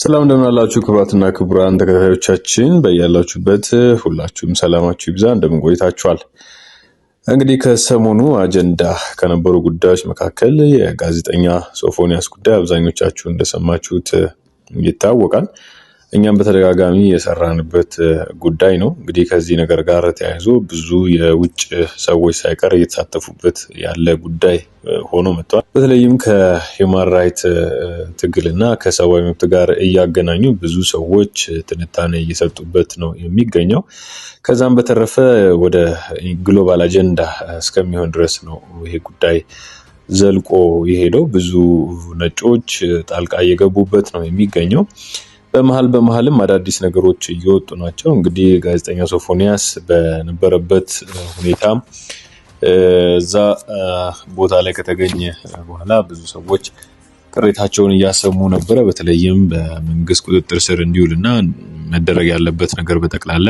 ሰላም እንደምን አላችሁ ክቡራትና ክቡራን ተከታታዮቻችን፣ በያላችሁበት ሁላችሁም ሰላማችሁ ይብዛ። እንደምን ቆይታችኋል? እንግዲህ ከሰሞኑ አጀንዳ ከነበሩ ጉዳዮች መካከል የጋዜጠኛ ሶፎንያስ ጉዳይ አብዛኞቻችሁ እንደሰማችሁት ይታወቃል። እኛም በተደጋጋሚ የሰራንበት ጉዳይ ነው። እንግዲህ ከዚህ ነገር ጋር ተያይዞ ብዙ የውጭ ሰዎች ሳይቀር እየተሳተፉበት ያለ ጉዳይ ሆኖ መጥቷል። በተለይም ከ human right ትግል እና ከሰብአዊ መብት ጋር እያገናኙ ብዙ ሰዎች ትንታኔ እየሰጡበት ነው የሚገኘው። ከዛም በተረፈ ወደ global አጀንዳ እስከሚሆን ድረስ ነው ይሄ ጉዳይ ዘልቆ የሄደው። ብዙ ነጮች ጣልቃ እየገቡበት ነው የሚገኘው። በመሀል በመሀልም አዳዲስ ነገሮች እየወጡ ናቸው። እንግዲህ ጋዜጠኛ ሶፎንያስ በነበረበት ሁኔታ እዛ ቦታ ላይ ከተገኘ በኋላ ብዙ ሰዎች ቅሬታቸውን እያሰሙ ነበረ። በተለይም በመንግስት ቁጥጥር ስር እንዲውልና መደረግ ያለበት ነገር በጠቅላላ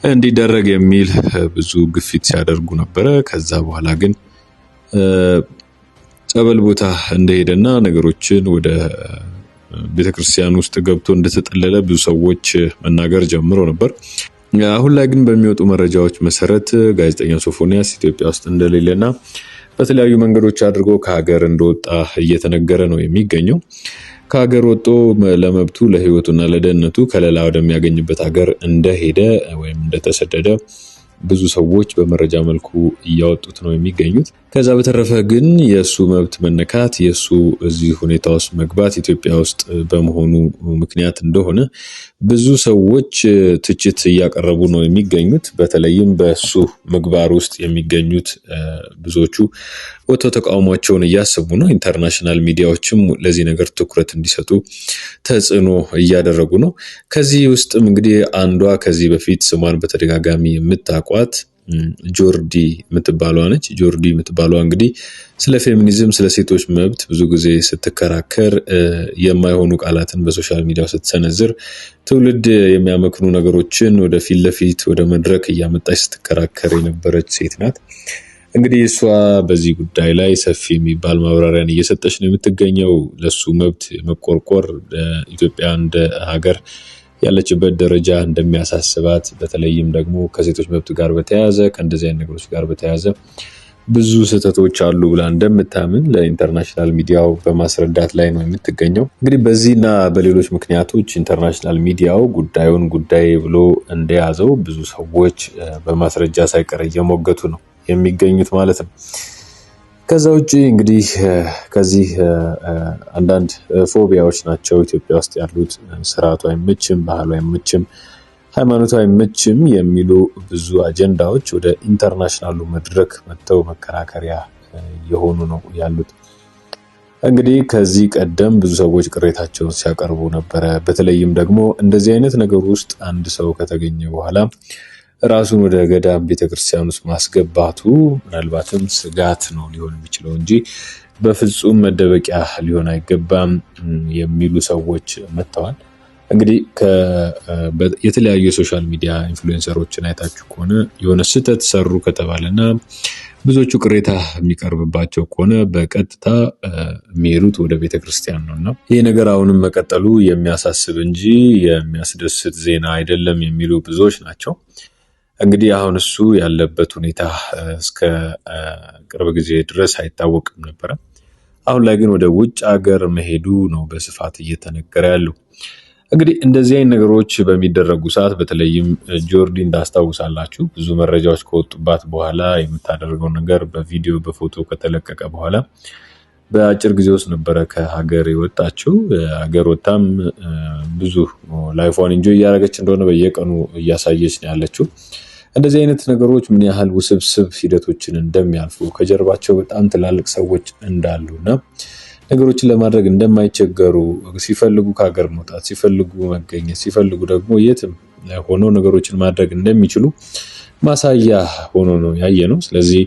እንዲደረግ የሚል ብዙ ግፊት ሲያደርጉ ነበረ። ከዛ በኋላ ግን ጸበል ቦታ እንደሄደና ነገሮችን ወደ ቤተክርስቲያን ውስጥ ገብቶ እንደተጠለለ ብዙ ሰዎች መናገር ጀምሮ ነበር። አሁን ላይ ግን በሚወጡ መረጃዎች መሰረት ጋዜጠኛ ሶፎንያስ ኢትዮጵያ ውስጥ እንደሌለና በተለያዩ መንገዶች አድርጎ ከሀገር እንደወጣ እየተነገረ ነው የሚገኘው። ከሀገር ወጥቶ ለመብቱ ለሕይወቱና ለደህንነቱ ከለላ ወደሚያገኝበት ሀገር እንደሄደ ወይም እንደተሰደደ ብዙ ሰዎች በመረጃ መልኩ እያወጡት ነው የሚገኙት። ከዛ በተረፈ ግን የእሱ መብት መነካት፣ የእሱ እዚህ ሁኔታ ውስጥ መግባት ኢትዮጵያ ውስጥ በመሆኑ ምክንያት እንደሆነ ብዙ ሰዎች ትችት እያቀረቡ ነው የሚገኙት። በተለይም በእሱ ምግባር ውስጥ የሚገኙት ብዙዎቹ ወጥተው ተቃውሟቸውን እያሰቡ ነው። International ሚዲያዎችም ለዚህ ነገር ትኩረት እንዲሰጡ ተጽዕኖ እያደረጉ ነው። ከዚህ ውስጥም እንግዲህ አንዷ ከዚህ በፊት ስሟን በተደጋጋሚ የምታውቋት ጆርዲ የምትባሏ ነች። ጆርዲ የምትባሏ እንግዲህ ስለ ፌሚኒዝም፣ ስለ ሴቶች መብት ብዙ ጊዜ ስትከራከር፣ የማይሆኑ ቃላትን በ social media ው ስትሰነዝር፣ ትውልድ የሚያመክኑ ነገሮችን ወደ ፊት ለፊት ወደ መድረክ እያመጣች ስትከራከር የነበረች ሴት ናት። እንግዲህ እሷ በዚህ ጉዳይ ላይ ሰፊ የሚባል ማብራሪያን እየሰጠች ነው የምትገኘው። ለሱ መብት መቆርቆር፣ ኢትዮጵያ እንደ ሀገር ያለችበት ደረጃ እንደሚያሳስባት፣ በተለይም ደግሞ ከሴቶች መብት ጋር በተያያዘ፣ ከእንደዚህ አይነት ነገሮች ጋር በተያያዘ ብዙ ስህተቶች አሉ ብላ እንደምታምን ለ international ሚዲያው በማስረዳት ላይ ነው የምትገኘው። እንግዲህ በዚህና በሌሎች ምክንያቶች international ሚዲያው ጉዳዩን ጉዳይ ብሎ እንደያዘው ብዙ ሰዎች በማስረጃ ሳይቀር እየሞገቱ ነው የሚገኙት ማለት ነው። ከዛ ውጭ እንግዲህ ከዚህ አንዳንድ phobia ዎች ናቸው ኢትዮጵያ ውስጥ ያሉት፣ ስርዓቱ አይመችም፣ ባህሉ አይመችም፣ ሃይማኖቱ አይመችም የሚሉ ብዙ አጀንዳዎች ወደ international ኡ መድረክ መጥተው መከራከሪያ የሆኑ ነው ያሉት። እንግዲህ ከዚህ ቀደም ብዙ ሰዎች ቅሬታቸውን ሲያቀርቡ ነበረ። በተለይም ደግሞ እንደዚህ አይነት ነገር ውስጥ አንድ ሰው ከተገኘ በኋላ ራሱን ወደ ገዳም ቤተክርስቲያን ውስጥ ማስገባቱ ምናልባትም ስጋት ነው ሊሆን የሚችለው እንጂ በፍጹም መደበቂያ ሊሆን አይገባም የሚሉ ሰዎች መጥተዋል። እንግዲህ የተለያዩ የ social media influencer ኦችን አይታችሁ ከሆነ፣ የሆነ ስህተት ሰሩ ከተባለና ብዙዎቹ ቅሬታ የሚቀርብባቸው ከሆነ በቀጥታ የሚሄዱት ወደ ቤተክርስቲያን ነው፣ እና ይህ ነገር አሁንም መቀጠሉ የሚያሳስብ እንጂ የሚያስደስት ዜና አይደለም የሚሉ ብዙዎች ናቸው። እንግዲህ አሁን እሱ ያለበት ሁኔታ እስከ ቅርብ ጊዜ ድረስ አይታወቅም ነበረ። አሁን ላይ ግን ወደ ውጭ ሀገር መሄዱ ነው በስፋት እየተነገረ ያለው። እንግዲህ እንደዚህ አይነት ነገሮች በሚደረጉ ሰዓት፣ በተለይም ጆርዲን ታስታውሳላችሁ፣ ብዙ መረጃዎች ከወጡባት በኋላ፣ የምታደርገው ነገር በቪዲዮ በፎቶ ከተለቀቀ በኋላ በአጭር ጊዜ ውስጥ ነበረ ከሀገር የወጣችው። ሀገር ወጥታም ብዙ life ፏን enjoy እያደረገች እንደሆነ በየቀኑ እያሳየች ነው ያለችው። እንደዚህ አይነት ነገሮች ምን ያህል ውስብስብ ሂደቶችን እንደሚያልፉ፣ ከጀርባቸው በጣም ትላልቅ ሰዎች እንዳሉ እና ነገሮችን ለማድረግ እንደማይቸገሩ፣ ሲፈልጉ ከሀገር መውጣት፣ ሲፈልጉ መገኘት፣ ሲፈልጉ ደግሞ የትም ሆነው ነገሮችን ማድረግ እንደሚችሉ ማሳያ ሆኖ ነው ያየነው። ስለዚህ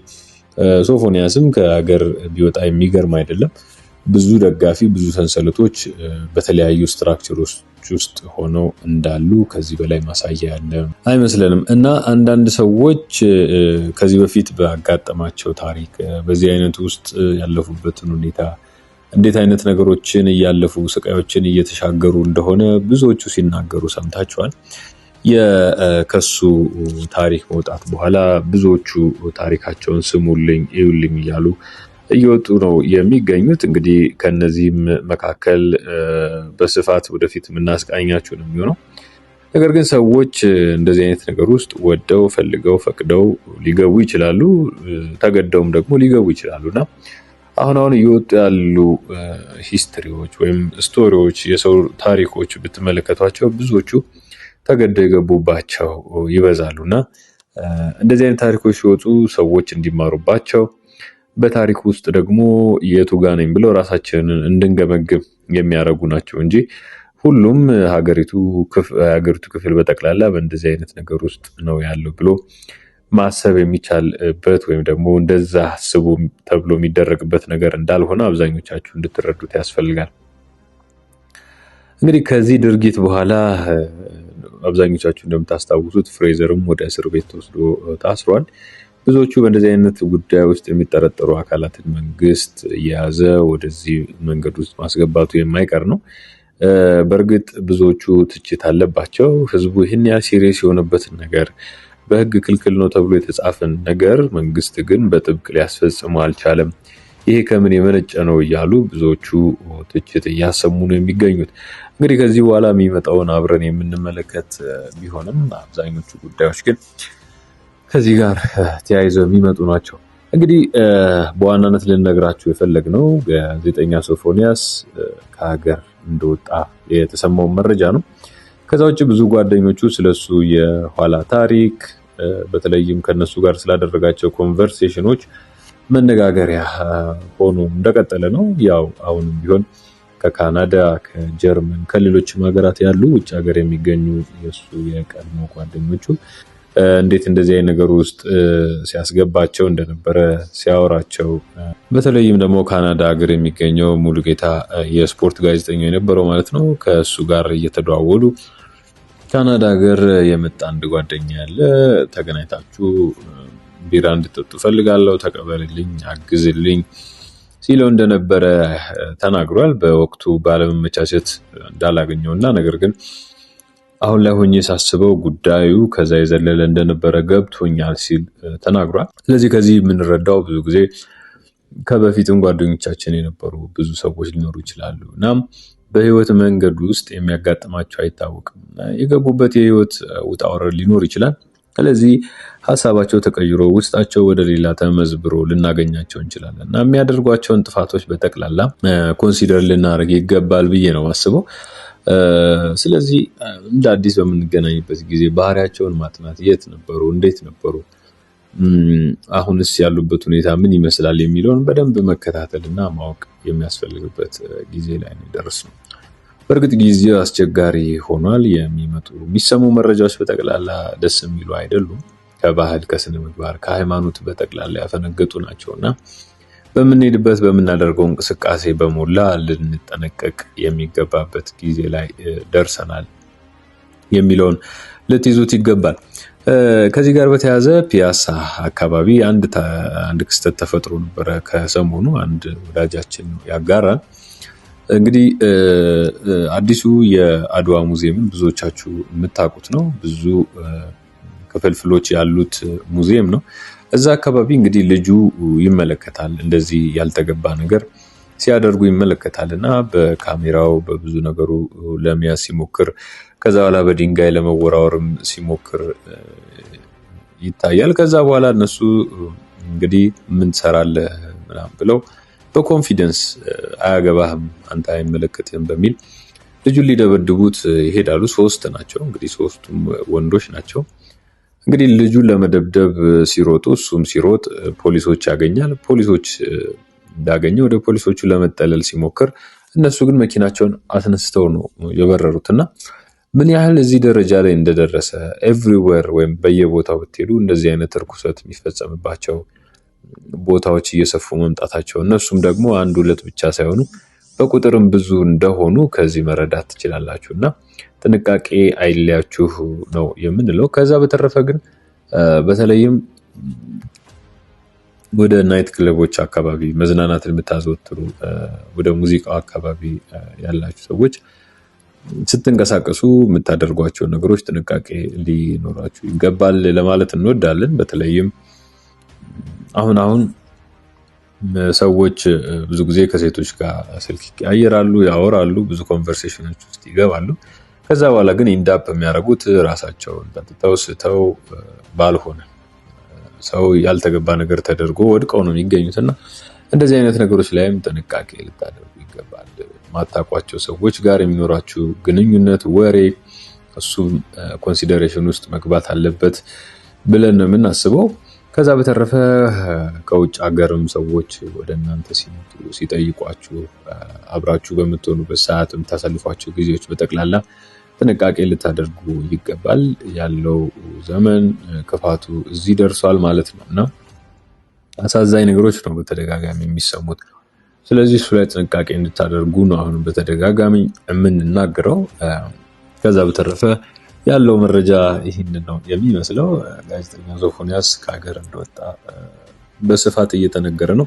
ሶፎንያስም ከሀገር ቢወጣ የሚገርም አይደለም። ብዙ ደጋፊ፣ ብዙ ሰንሰለቶች በተለያዩ structure ኦች ውስጥ ሆነው እንዳሉ ከዚህ በላይ ማሳያ ያለ አይመስለንም። እና አንዳንድ ሰዎች ከዚህ በፊት ባጋጠማቸው ታሪክ፣ በዚህ አይነት ውስጥ ያለፉበትን ሁኔታ እንዴት አይነት ነገሮችን እያለፉ ስቃዮችን እየተሻገሩ እንደሆነ ብዙዎቹ ሲናገሩ ሰምታችኋል። የከሱ ታሪክ መውጣት በኋላ ብዙዎቹ ታሪካቸውን ስሙልኝ እዩልኝ እያሉ እየወጡ ነው የሚገኙት። እንግዲህ ከነዚህም መካከል በስፋት ወደፊት የምናስቃኛችሁ ነው የሚሆነው። ነገር ግን ሰዎች እንደዚህ አይነት ነገር ውስጥ ወደው ፈልገው ፈቅደው ሊገቡ ይችላሉ፣ ተገደውም ደግሞ ሊገቡ ይችላሉ። እና አሁን አሁን እየወጡ ያሉ history ዎች ወይም story ዎች፣ የሰው ታሪኮች ብትመለከቷቸው ብዙዎቹ ተገደው የገቡባቸው ይበዛሉ። እና እንደዚህ አይነት ታሪኮች ሲወጡ ሰዎች እንዲማሩባቸው፣ በታሪክ ውስጥ ደግሞ የቱ ጋ ነኝ ብለው ራሳችንን እንድንገመግም የሚያደርጉ ናቸው እንጂ ሁሉም ሀገሪቱ ክፍል በጠቅላላ በእንደዚህ አይነት ነገር ውስጥ ነው ያለው ብሎ ማሰብ የሚቻልበት ወይም ደግሞ እንደዛ አስቡ ተብሎ የሚደረግበት ነገር እንዳልሆነ አብዛኞቻችሁ እንድትረዱት ያስፈልጋል። እንግዲህ ከዚህ ድርጊት በኋላ አብዛኞቻችሁ እንደምታስታውሱት ፍሬዘርም ወደ እስር ቤት ተወስዶ ታስሯል። ብዙዎቹ በእንደዚህ አይነት ጉዳይ ውስጥ የሚጠረጠሩ አካላትን መንግስት እየያዘ ወደዚህ መንገድ ውስጥ ማስገባቱ የማይቀር ነው። በእርግጥ ብዙዎቹ ትችት አለባቸው። ህዝቡ ይህን ያህል serious የሆነበትን ነገር፣ በህግ ክልክል ነው ተብሎ የተጻፈን ነገር መንግስት ግን በጥብቅ ሊያስፈጽመው አልቻለም። ይሄ ከምን የመነጨ ነው እያሉ ብዙዎቹ ትችት እያሰሙ ነው የሚገኙት። እንግዲህ ከዚህ በኋላ የሚመጣውን አብረን የምንመለከት ቢሆንም አብዛኞቹ ጉዳዮች ግን ከዚህ ጋር ተያይዘው የሚመጡ ናቸው። እንግዲህ በዋናነት ልንነግራችሁ የፈለግነው ጋዜጠኛ ሶፎንያስ ከሀገር እንደወጣ የተሰማውን መረጃ ነው። ከዛ ውጭ ብዙ ጓደኞቹ ስለሱ የኋላ ታሪክ፣ በተለይም ከነሱ ጋር ስላደረጋቸው conversation ኖች መነጋገሪያ ሆኖ እንደቀጠለ ነው። ያው አሁንም ቢሆን ከካናዳ፣ ከጀርመን፣ ከሌሎችም ሀገራት ያሉ ውጭ ሀገር የሚገኙ የእሱ የቀድሞ ጓደኞቹ እንዴት እንደዚህ አይነት ነገር ውስጥ ሲያስገባቸው እንደነበረ ሲያወራቸው፣ በተለይም ደግሞ ካናዳ ሀገር የሚገኘው ሙሉጌታ የስፖርት ጋዜጠኛ የነበረው ማለት ነው፣ ከእሱ ጋር እየተደዋወሉ ካናዳ ሀገር የመጣ አንድ ጓደኛ ያለ፣ ተገናኝታችሁ ቢራ እንድጠጡ ፈልጋለሁ፣ ተቀበልልኝ፣ አግዝልኝ ሲለው እንደነበረ ተናግሯል። በወቅቱ ባለመመቻቸት እንዳላገኘው እና ነገር ግን አሁን ላይ ሆኜ ሳስበው ጉዳዩ ከዛ የዘለለ እንደነበረ ገብቶኛል ሲል ተናግሯል። ስለዚህ ከዚህ የምንረዳው ብዙ ጊዜ ከበፊትም ጓደኞቻችን የነበሩ ብዙ ሰዎች ሊኖሩ ይችላሉ። እናም በህይወት መንገድ ውስጥ የሚያጋጥማቸው አይታወቅም። የገቡበት የህይወት ውጣ ውረድ ሊኖር ይችላል። ስለዚህ ሀሳባቸው ተቀይሮ ውስጣቸው ወደ ሌላ ተመዝብሮ ልናገኛቸው እንችላለን እና የሚያደርጓቸውን ጥፋቶች በጠቅላላ consider ልናደርግ ይገባል ብዬ ነው አስበው። ስለዚህ እንደ አዲስ በምንገናኝበት ጊዜ ባህሪያቸውን ማጥናት፣ የት ነበሩ፣ እንዴት ነበሩ፣ አሁንስ ያሉበት ሁኔታ ምን ይመስላል የሚለውን በደንብ መከታተል እና ማወቅ የሚያስፈልግበት ጊዜ ላይ ነው የደረስነው። በእርግጥ ጊዜው አስቸጋሪ ሆኗል። የሚመጡ የሚሰሙ መረጃዎች በጠቅላላ ደስ የሚሉ አይደሉም። ከባህል፣ ከስነ ምግባር፣ ከሃይማኖት በጠቅላላ ያፈነገጡ ናቸው እና በምንሄድበት በምናደርገው እንቅስቃሴ በሞላ ልንጠነቀቅ የሚገባበት ጊዜ ላይ ደርሰናል የሚለውን ልትይዙት ይገባል። ከዚህ ጋር በተያያዘ ፒያሳ አካባቢ አንድ ክስተት ተፈጥሮ ነበረ። ከሰሞኑ አንድ ወዳጃችን ያጋራል። እንግዲህ አዲሱ የአድዋ ሙዚየምን ብዙዎቻችሁ የምታውቁት ነው። ብዙ ክፍልፍሎች ያሉት ሙዚየም ነው። እዛ አካባቢ እንግዲህ ልጁ ይመለከታል፣ እንደዚህ ያልተገባ ነገር ሲያደርጉ ይመለከታል እና በካሜራው በብዙ ነገሩ ለመያዝ ሲሞክር፣ ከዛ በኋላ በድንጋይ ለመወራወርም ሲሞክር ይታያል። ከዛ በኋላ እነሱ እንግዲህ ምን ትሰራለህ ምናምን ብለው በ confidence አያገባህም፣ አንተ አይመለከትህም በሚል ልጁን ሊደበድቡት ይሄዳሉ። ሶስት ናቸው እንግዲህ፣ ሶስቱም ወንዶች ናቸው። እንግዲህ ልጁን ለመደብደብ ሲሮጡ እሱም ሲሮጥ ፖሊሶች ያገኛል። ፖሊሶች እንዳገኘ ወደ ፖሊሶቹ ለመጠለል ሲሞክር እነሱ ግን መኪናቸውን አስነስተው ነው የበረሩት። እና ምን ያህል እዚህ ደረጃ ላይ እንደደረሰ፣ everywhere ወይም በየቦታው ብትሄዱ እንደዚህ አይነት እርኩሰት የሚፈጸምባቸው ቦታዎች እየሰፉ መምጣታቸው፣ እነሱም ደግሞ አንድ ሁለት ብቻ ሳይሆኑ በቁጥርም ብዙ እንደሆኑ ከዚህ መረዳት ትችላላችሁ። እና ጥንቃቄ አይለያችሁ ነው የምንለው። ከዛ በተረፈ ግን በተለይም ወደ night ክለቦች አካባቢ መዝናናትን የምታዘወትሩ፣ ወደ ሙዚቃው አካባቢ ያላችሁ ሰዎች ስትንቀሳቀሱ የምታደርጓቸው ነገሮች ጥንቃቄ ሊኖራችሁ ይገባል ለማለት እንወዳለን። በተለይም አሁን አሁን ሰዎች ብዙ ጊዜ ከሴቶች ጋር ስልክ ይቀያየራሉ፣ ያወራሉ፣ ብዙ conversation ኦች ውስጥ ይገባሉ። ከዛ በኋላ ግን end up የሚያደርጉት ራሳቸውን ጠጥተው ስተው ባልሆነ ሰው ያልተገባ ነገር ተደርጎ ወድቀው ነው የሚገኙት እና እንደዚህ አይነት ነገሮች ላይም ጥንቃቄ ልታደርጉ ይገባል። ማታውቋቸው ሰዎች ጋር የሚኖራችሁ ግንኙነት፣ ወሬ እሱም consideration ውስጥ መግባት አለበት ብለን ነው የምናስበው። ከዛ በተረፈ ከውጭ ሀገርም ሰዎች ወደ እናንተ ሲመጡ ሲጠይቋችሁ፣ አብራችሁ በምትሆኑበት ሰዓት የምታሳልፏቸው ጊዜዎች በጠቅላላ ጥንቃቄ ልታደርጉ ይገባል። ያለው ዘመን ክፋቱ እዚህ ደርሷል ማለት ነው እና አሳዛኝ ነገሮች ነው በተደጋጋሚ የሚሰሙት። ስለዚህ እሱ ላይ ጥንቃቄ እንድታደርጉ ነው አሁንም በተደጋጋሚ የምንናገረው። ከዛ በተረፈ ያለው መረጃ ይህንን ነው የሚመስለው። ጋዜጠኛ ሶፎንያስ ከሀገር እንደወጣ በስፋት እየተነገረ ነው።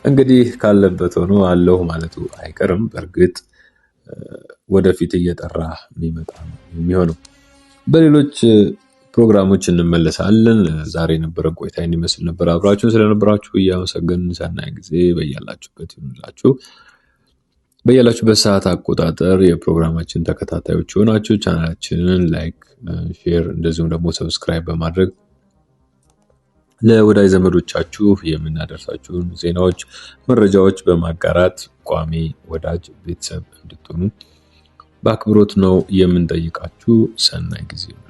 እንግዲህ ካለበት ሆኖ አለሁ ማለቱ አይቀርም። በእርግጥ ወደፊት እየጠራ የሚመጣ ነው የሚሆነው። በሌሎች ፕሮግራሞች እንመለሳለን። ዛሬ የነበረ ቆይታ ይህን ይመስል ነበር። አብራችሁን ስለነበራችሁ እያመሰገንን ሰናይ ጊዜ በያላችሁበት ይሁንላችሁ። በያላችሁበት ሰዓት አቆጣጠር የፕሮግራማችን ተከታታዮች የሆናችሁ ቻናላችንን like፣ share እንደዚሁም ደግሞ subscribe በማድረግ ለወዳጅ ዘመዶቻችሁ የምናደርሳችሁን ዜናዎች፣ መረጃዎች በማጋራት ቋሚ ወዳጅ ቤተሰብ እንድትሆኑ በአክብሮት ነው የምንጠይቃችሁ። ሰናይ ጊዜ ይሁንላችሁ።